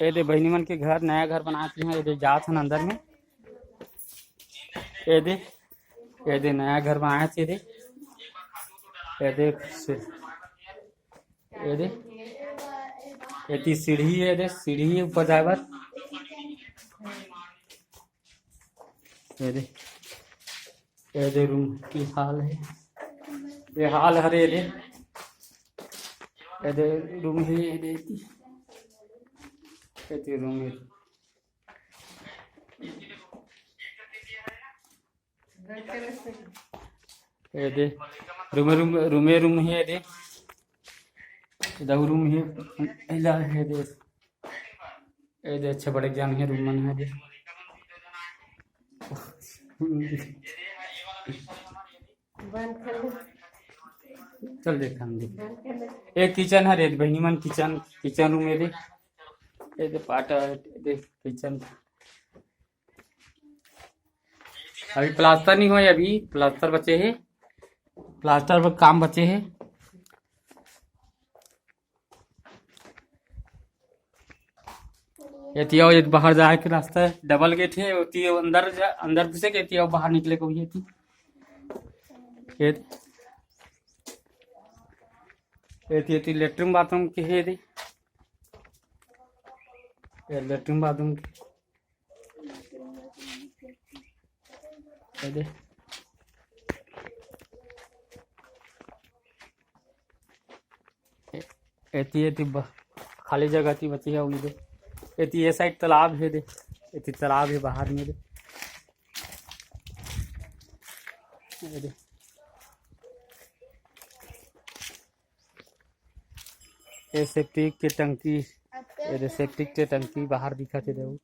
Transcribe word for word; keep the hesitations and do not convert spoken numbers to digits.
ए दे बहिनी मन के घर, नया घर बनात हे, ए दे जात हन अंदर में। ए दे, ए दे नया घर बनात हे, ए दे, ए दे, ए दे, एती सीढ़ी हे, ए दे सीढ़ी हे ऊपर जाए बर। ए दे, ए दे रूम के हाल हे, ए हाल हरे, ए दे, ए दे रूम हे, ए दे एती, एती रूम हे। ए दे रूमे रूम, रूमे रूम हे, ए दे, ए दे रूम हे, एला हे दे, ए दे अच्छा बड़े जान हे रूम मन हे दे। बंद कर दे। चल देख हम दे। बंद कर दे। ए किचन हरे बहिनी मन, किचन, किचन रूम हे दे। ए दे पाटा, ए दे किचन। अभी प्लास्टर नहीं होय, अभी प्लास्टर बचे हे, प्लास्टर पर काम बचे हे। एती आओ, ये बाहर जाए के रास्ता हे, डबल गेट हे, ओती आओ अंदर जा, अंदर घुसे के, एती आओ बाहर निकले को भी एती। ये, एती, एती लेटरिन बाथरूम के हे दे। ये लेटरिन बाथरूम के। ये दे। ए-, एती, एती ब-, खाली जगह ती बची हे, उही दे। एती ये साइड तालाब हे दे। एती तालाब हे बाहर में दे। ये दे। ये सेप्टिक के टंकी, ये दे सेप्टिक के टंकी बाहर दिखत हे, देखो।